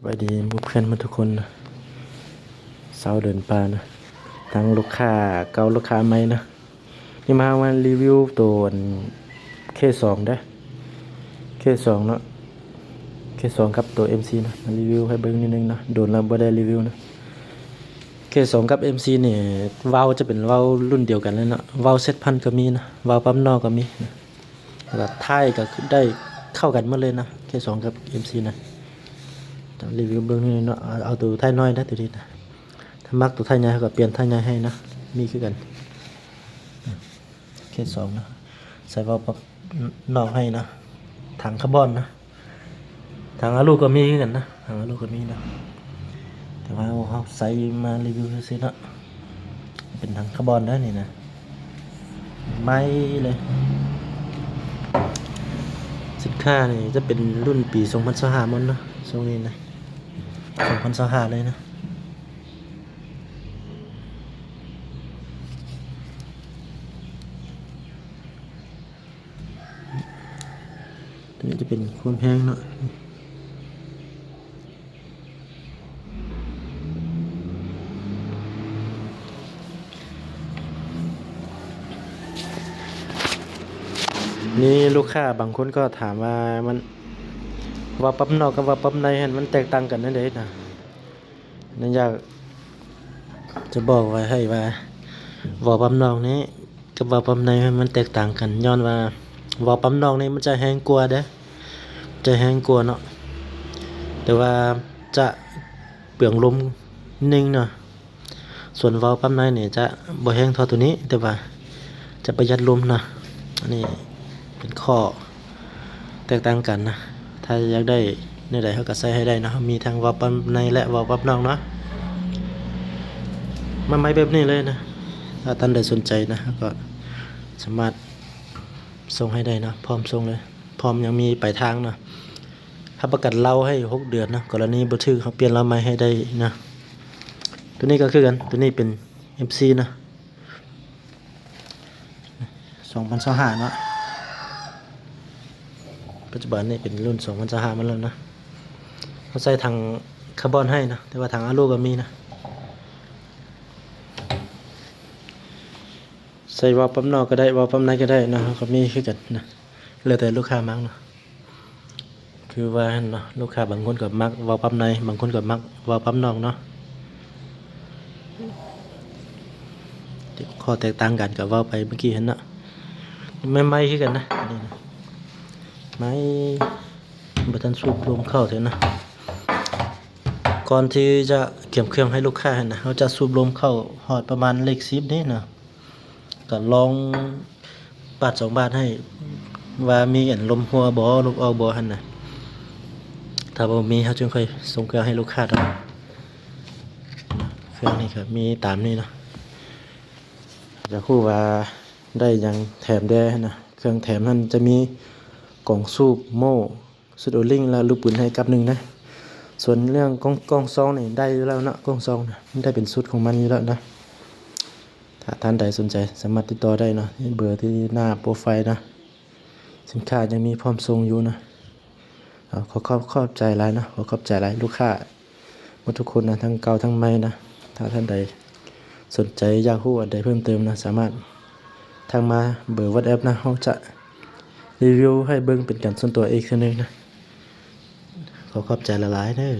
ສະບາຍດີໝູ່ເພື່ອນໝົດທຸກຄົນນະ ຊາວເດີນປ່ານະ ທັງລູກຄ້າເກົ່າ ລູກຄ້າໃໝ່ນະ. ນີ້ມາ ມາຣີວິວໂຕອັນ ເຄສອງເດີ ເຄສອງເນາະ ເຄສອງກັບໂຕເອັມຊີນະ ມາຣີວິວໃຫ້ເບິ່ງນິດໜຶ່ງເນາະ ດົນແລ້ວບໍ່ໄດ້ຣີວິວນະ. ເຄສອງກັບເອັມຊີນີ້ ວາວຈະເປັນວາວລຸ້ນດຽວກັນເລີຍເນາະ ວາວເຊັດພັນກໍມີນະ ວາວປ້ຳນອກກໍມີນະ. ແລ້ວກໍທ້າຍກໍໄດ້ເຂົ້າກັນໝົດເລີຍນະ ເຄສອງກັບເອັມຊີນະ. ຈະຣີວິວເບິ່ງນີ້ເນາະ ເອົາ ເອົາໂຕທ້າຍນ້ອຍນະ ໂຕນີ້ນະ. ຖ້າມັກໂຕທ້າຍໃຫຍ່ ເຮົາກໍປ່ຽນທ້າຍໃຫຍ່ໃຫ້ນະ ມີຄືກັນ. ເຄສອງນະ ໃສ່ວາວປັບນອກໃຫ້ນະ ຖັງຄາບອນນະ. ຖັງອາລູກໍມີຄືກັນນະ ຖັງອາລູກໍມີນະ ແຕ່ວ່າເຮົາໃສ່ມາຣີວິວຊື່ໆເນາະ. ເປັນຖັງຄາບອນເດີນີ້ນະ ໃໝ່ເລີຍ. ສິນຄ້ານີ້ຈະເປັນລຸ້ນປີສອງພັນຊາວຫ້າໝົດເນາະ ຊ່ວງນີ້ນະ ສອງພັນຊາວຫ້າເລີຍນະ. ຕົວນີ້ຈະເປັນຄວາມແພງເນາະ. ມີລູກຄ້າບາງຄົນກໍຖາມວ່າ ມັນ ວາວປັບນອກກັບວາວປັບໃນຫັ້ນ ມັນແຕກຕ່າງກັນແນວໃດນະ? ນັ້ນຢາກຈະບອກໄວ້ໃຫ້ວ່າ ວາວປັບນອກນີ້ກັບວາວປັບໃນມັນແຕກຕ່າງກັນ ຍ້ອນວ່າວາວປັບນອກນີ້ມັນຈະແຮງກວ່າເດ້ ຈະແຮງກວ່າເນາະ ແຕ່ວ່າຈະເປືອງລົມໜຶ່ງເນາະ. ສ່ວນວາວປັບໃນນີ້ຈະບໍ່ແຮງເທົ່າໂຕນີ້ ແຕ່ວ່າຈະປະຢັດລົມເນາະ. ອັນນີ້ເປັນຂໍ້ ແຕກຕ່າງກັນນະ. ຖ້າຢາກໄດ້ແນວໃດເຮົາກໍໃສ່ໃຫ້ໄດ້ເນາະ. ເຮົາມີທັງວາວປັບໃນ ແລະ ວາວປັບນອກເນາະ. ມາໃໝ່ແບບນີ້ເລີຍນະ. ຖ້າທ່ານໃດສົນໃຈນະ ເຮົາກໍສາມາດສົ່ງໃຫ້ໄດ້ເນາະ. ພ້ອມສົ່ງເລີຍ. ພ້ອມຍັງມີປາຍທາງເນາະ. ຮັບປະກັນເລົາໃຫ້ຫົກເດືອນເນາະ. ກໍລະນີບໍ່ຖືກ ເຮົາປ່ຽນເລົາໃໝ່ໃຫ້ໄດ້ເນາະ. ໂຕນີ້ກໍຄືກັນ. ໂຕນີ້ເປັນເອັມຊີເນາະ. ສອງພັນຊາວຫ້າເນາະ. ປັດຈຸບັນນີ້ເປັນລຸ້ນສອງພັນຊາວຫ້າມາແລ້ວນະ. ເຮົາໃສ່ຖັງຄາບອນໃຫ້ນະ ແຕ່ວ່າຖັງອາລູກໍມີນະ. ໃສ່ວາວປັບນອກກໍໄດ້ ວາວປັບໃນກໍໄດ້ນະ ເຮົາກໍມີຄືກັນນະ. ແລ້ວແຕ່ລູກຄ້າມັກເນາະ. ຄືວ່າຫັ້ນເນາະ ລູກຄ້າບາງຄົນກໍມັກວາວປັບໃນ ບາງຄົນກໍມັກວາວປັບນອກເນາະ. ຂໍ້ແຕກຕ່າງກັນກໍເວົ້າໄປເມື່ອກີ້ຫັ້ນເນາະ. ໃໝ່ໆຄືກັນນະ ອັນນີ້ນະ ໃໝ່ ບໍ່ທັນສູບລົມເຂົ້າເທື່ອນະ. ກ່ອນທີ່ຈະກຽມເຄື່ອງໃຫ້ລູກຄ້າຫັ້ນນະ ເຮົາຈະສູບລົມເຂົ້າຮອດປະມານເລກສິບນີ້ນະ. ກໍລອງບາດສອງບາດໃຫ້ວ່າມີອັນລົມຮົ່ວບໍ່ ລົມອອກບໍ່ຫັ້ນນະ. ຖ້າບໍ່ມີ ເຮົາຈຶ່ງຄ່ອຍສົ່ງເຄື່ອງໃຫ້ລູກຄ້າເນາະ. ເຄື່ອງນີ້ກໍມີຕາມນີ້ເນາະ. ຢາກຮູ້ວ່າໄດ້ຫຍັງແຖມແດ່ຫັ້ນນະ. ເຄື່ອງແຖມຫັ້ນຈະມີກ່ອງສູບ ໂມ່ ຊຸດໂອລິງ ແລະ ລູກປືນໃຫ້ກັບໜຶ່ງນະ. ສ່ວນເລື່ອງກ່ອງ ກ່ອງຊອງນີ້ໄດ້ຢູ່ແລ້ວເນາະ. ກ່ອງຊອງນະ ມັນໄດ້ເປັນຊຸດຂອງມັນຢູ່ແລ້ວນະ. ຖ້າທ່ານໃດສົນໃຈສາມາດຕິດຕໍ່ໄດ້ເນາະ ເບີທີ່ໜ້າໂປຣໄຟນະ. ສິນຄ້າຍັງມີພ້ອມສົ່ງຢູ່ນະ. ເອົາ ຂໍຂອບ ຂອບໃຈຫຼາຍເນາະ. ຂໍຂອບໃຈຫຼາຍລູກຄ້າໝົດທຸກຄົນນະ ທັງເກົ່າທັງໃໝ່ນະ. ຖ້າທ່ານໃດສົນໃຈຢາກຮູ້ອັນໃດເພີ່ມເຕີມນະ ສາມາດທັກມາເບີວັອດແອັບນະ. ເຮົາຈະຣີວິວໃຫ້ເບິ່ງເປັນການສ່ວນຕົວອີກເທື່ອໜຶ່ງນະ. ຂໍຂອບໃຈຫຼາຍໆເດີ.